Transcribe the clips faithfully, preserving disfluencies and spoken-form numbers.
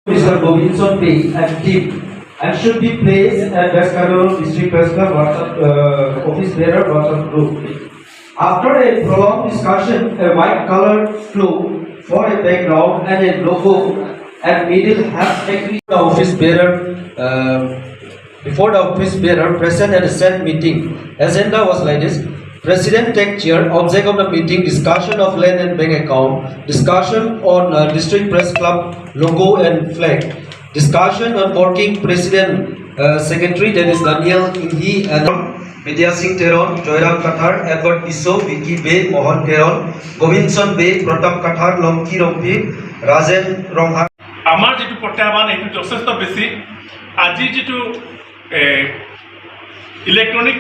Mister Govinson Bey and team, and should be placed at West Karbi Anglong District Press Club WhatsApp, uh, office bearer WhatsApp group. After a prolonged discussion, a white colored flow for a background and a logo and middle has agreed the office bearer, uh, before the office bearer present at the said meeting. Agenda was like this. President take chair, object of the meeting, discussion of land and bank account, discussion on, uh, District Press Club logo and flag, discussion on working president, uh, secretary, that is Daniel Inghi and Media Singh Teron, Joyram Kathar, Edward Tisso, Vicky Bey, Mohan Teron, Govinson Bey, Pratap Kathar, Longki Rongpi, Rajen Ronghang. আমাৰ যিটো প্ৰত্যাহ্বান, এইটো যথেষ্ট বেছি। আজি যিটো ইলেক্ট্ৰনিক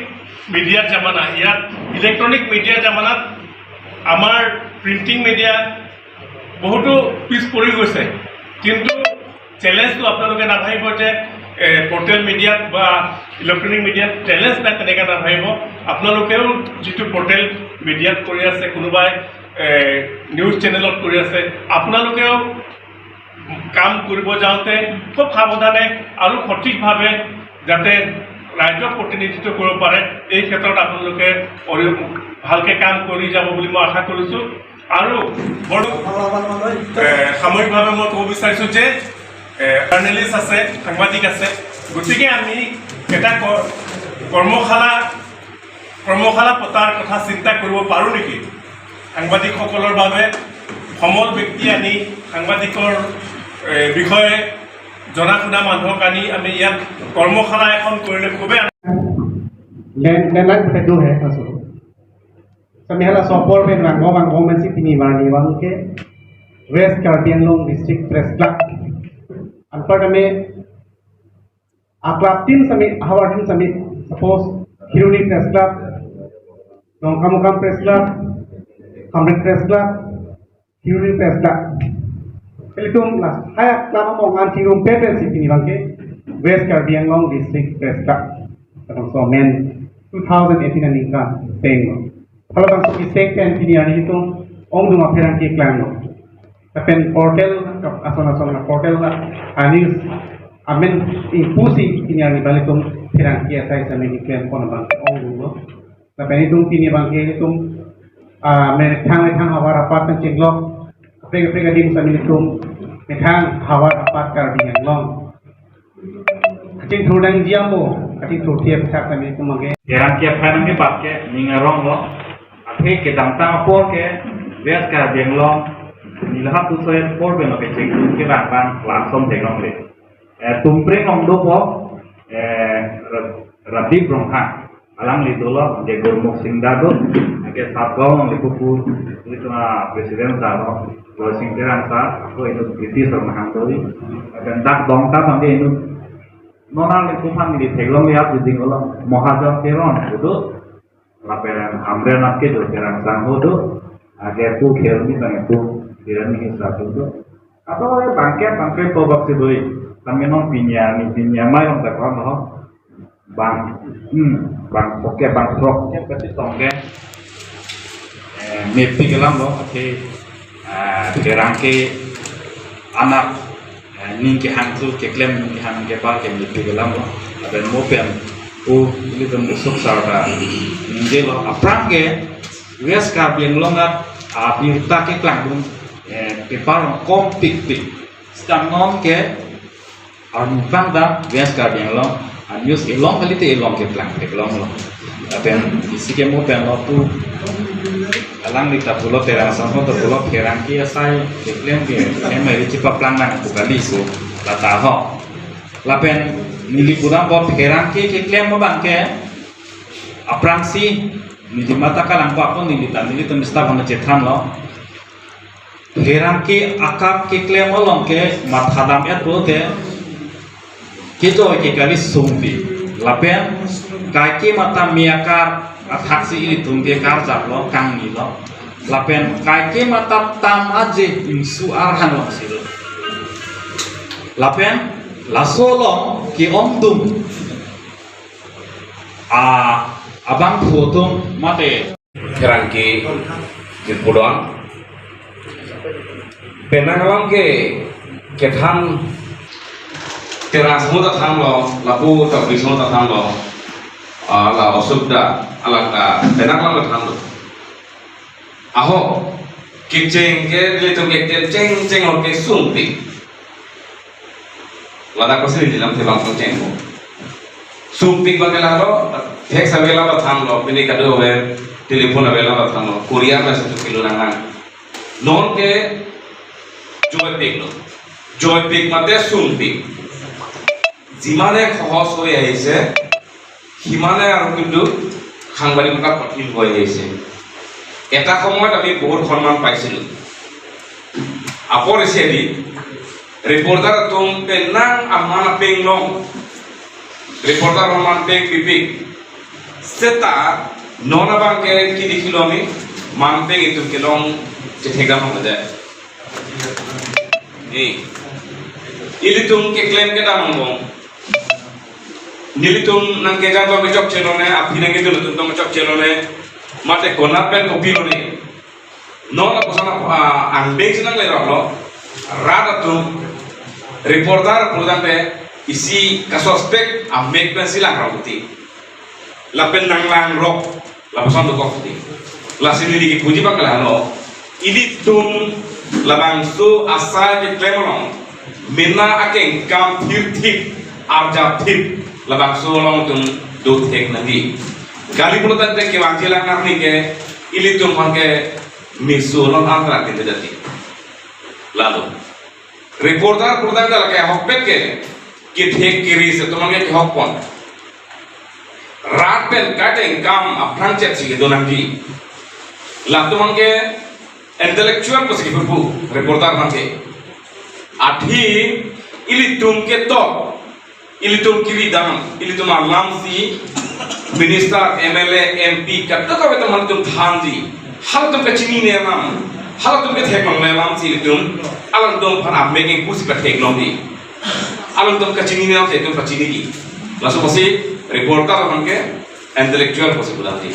মিডিয়াৰ জামানা, ইয়াত ইলেক্ট্ৰনিক মিডিয়াৰ জামানাত আমাৰ প্ৰিণ্টিং মিডিয়া বহুতো পিছ পৰি গৈছে। কিন্তু চেলেঞ্জটো আপোনালোকে নাভাবিব যে পৰ্টেল মিডিয়াত বা ইলেক্ট্ৰনিক মিডিয়াত চেলেঞ্জ নাই, তেনেকৈ নাভাবিব। আপোনালোকেও যিটো পৰ্টেল মিডিয়াত কৰি আছে, কোনোবাই নিউজ চেনেলত কৰি আছে, আপোনালোকেও কাম কৰিব যাওঁতে খুব সাৱধানে আৰু সঠিকভাৱে যাতে ৰাইজক প্ৰতিনিধিত্ব কৰিব পাৰে, এই ক্ষেত্ৰত আপোনালোকে অৰি- ভালকে কাম কৰি যাব বুলি মই আশা কৰিছো। আৰু বৰ এ, সাময়িকভাৱে মই ক'ব বিচাৰিছো যে জাৰ্নেলিষ্ট আছে, সাংবাদিক আছে, গতিকে আমি এটা ক- কৰ্মশালা কৰ্মশালা পতাৰ কথা চিন্তা কৰিব পাৰোঁ নেকি? সাংবাদিকসকলৰ বাবে সমল ব্যক্তি আনি, সাংবাদিকৰ এ, বিষয়ে জনা শুনা মানুহক আনি আমি ইয়াত কৰ্মশালা এখন কৰিলে খুবেই Land, landline peta do hai kaso. Sami hala sopor pen rang bang bang si pini marni bang ke West Karbi Anglong District Press Club. Anpar kami a club team sami, havar team sami, suppose Kheroni Press Club, Dongkamukam Press Club, Hamren Press Club, Kheroni Press Club. Ilitum las haya club among an kingrum pepen si pini bangke West Karbi Anglong District Press Club. Katong so men two thousand eighteen aningkan peng lo. Hala bangso kisek pen pini arni itum ongdung apherangke klanglo. Lapen portal ason ason portal a news amen ingpusi pini arni bang itum pherangke asai sami keklem pon bang ongdunglo. Lapen itum pini bangke itum ah, methang methang havar apat pen chenglok. Kaprek kaprek adim sami itum methang havar apat Karbi Anglong. Kachingthur nangji amo, kachingthur thiap thak sami itum bangke. Pherangke aphan nangkepat ke ning arong lo. Athe kedamtang apor ke West Karbi Anglong nilahap tu soe por beno kecheng ke bang bang lason theklongle. Eh, Tumpreng ong dopo, eh, Ra- Radip Ronghang. Alangli dolo, ke Gurmukh Singda do, ke Satgaon alangli pupu, itu na president sa lo, Loising Terang sa, ako inut British Ronghang doi. Dan dak Dongka bangke inut, non alangli pupu aphan neli theklongle ap jiding olo, Mohajon Teron, itu, lapen Hamren ap ke do, Terang Sangho do, ake pu Kheroni bang pu, Kheroni ke satu do. Atau bangke bangke po bak si doi, kami non pinya ni pinya mai long tak ho. Bang, hmm, bang oke bang frog ke berarti tongke. Eh, mepi kelam lo, oke. Eh, pherangke anak, eh, ning kehang tu keklem ning kehang ke bar ke mepi kelam lo. Ada mo pen, oh, ilitum musuk sarda. Ningje lo, aphrang ke, West Karbi Anglong at, ah, birta keklang dun, eh, paper kom tik tik. Stam non ke, arni pang da West Karbi Anglong, a news ilong kali te ilong keplang theklong lo. Lapen isi ke mo pen lo pu. Alangli ta pulo Terang Sangho ta pulo pherangke asai keklem ke, em eri chepaplang nang pu kali so, lata ho. Lapen neli pura bo pherangke keklem mo bangke, aphrangsi neli mata kalang pa pon neli ta nelitum staff hana chethan lo. Pherangke akam keklem along ke mathadam et pulote kejoi ke kali sungpi. Lapen kaike mata me akar athaksi ilitum ke karjap lo kangni lo. Lapen kaike mata tam aje ingsu arhan lo si lo. Lapen laso along ke-ongdung a abangphu atum mate pherangke jirpudon. Penang along ke kethan Terang semua ta thanlo, lapu ta bri semua ta thanlo. Ah, la osuk da, alang ta, penak lang ta thanlo. Aho, kecheng ke, nelitum ke, cheng, cheng, or ke sungpik. Ladak pasi nelilam thebang pon cheng ko. Sungpik bang ke lalo, thek sabe la ba thanlo, pini kado ave, telephone ave la ba thanlo, courier message kilo nang nang. Non ke, joypik lo. Joypik mate sungpik. যিমানে সহজ হৈ আহিছে, সিমানে আৰু কিন্তু সাংবাদিকতা কঠিন হৈ আহিছে। এটা সময়ত আমি বহুত সন্মান পাইছিলো। Apor isi adi, reporter atum penang aman apeng long. Reporter aman peng pipik. Seta non abang ke kini kilo mi, man peng itum kelong chethekdam aja. Ni. Ilitum keklem kedam angbong. Nelitum nangkejang tong kechokche lone, aphi nangkejun atum tong kechokche lone. Mate konat pen kopilone. Non lapuson, ah, angbeng si nangleroklo. Rat atum reporter pulotangte isi kasuspek amek pensi langrok ti. Lapen nanglangrok, lapuson dokok ti. Lasi neli kipuji bang ke lalo. Ilitum labangso asai keklem along, mena akengkam thirthip, arjapthip, labangso along itum dothek nangji. Kali pulotangte kevangji lang nangji ke, ilitum aphan ke meso along angkrak kinte dati. Lalo. Reporter pulotangte lake ahokpet ke, kethek keri si atum aphan ke kehok pon. Rat pen katengkam aphrang chet si kedo nangji. Latum aphan ke intellectual pusi kipu, reporter aphan ke. Athe ilitum ketok, ilitum kiri dam, ilitum alam si minister, M L A, M P, kadokave atum halatum thanji. Halatum kachinine alam, halatum kethek longle alam si ilitum, alangtum aphan amek ingku si pathek longji. Alangtum kachinine alam si itum pachiniji. Laso pusi reporter aphan ke intellectual pusi pudamji.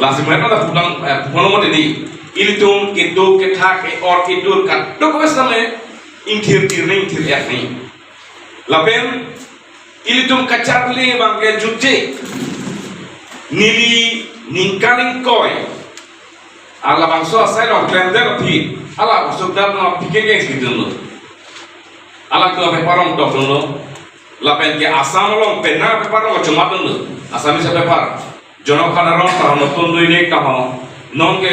Lasi mena ta pudam, eh, puno mo dei. Ilitum kedo kethak ke or kedo kadokave same ingthir tir ni ingthir ek ni. Lapen ilitum kacharli bang ke jutje. Neli ningkan ingkoi. Ala bangso asai long klemdet aphi. Ala osuk dam no aphi ke geng si dunlo. Alangtum apaper along tokdunlo. Lapen ke Assam along penang apaper along chomatdunlo. Assamese apaper. Jonosadharon ta notun dui ne kaho. Non ke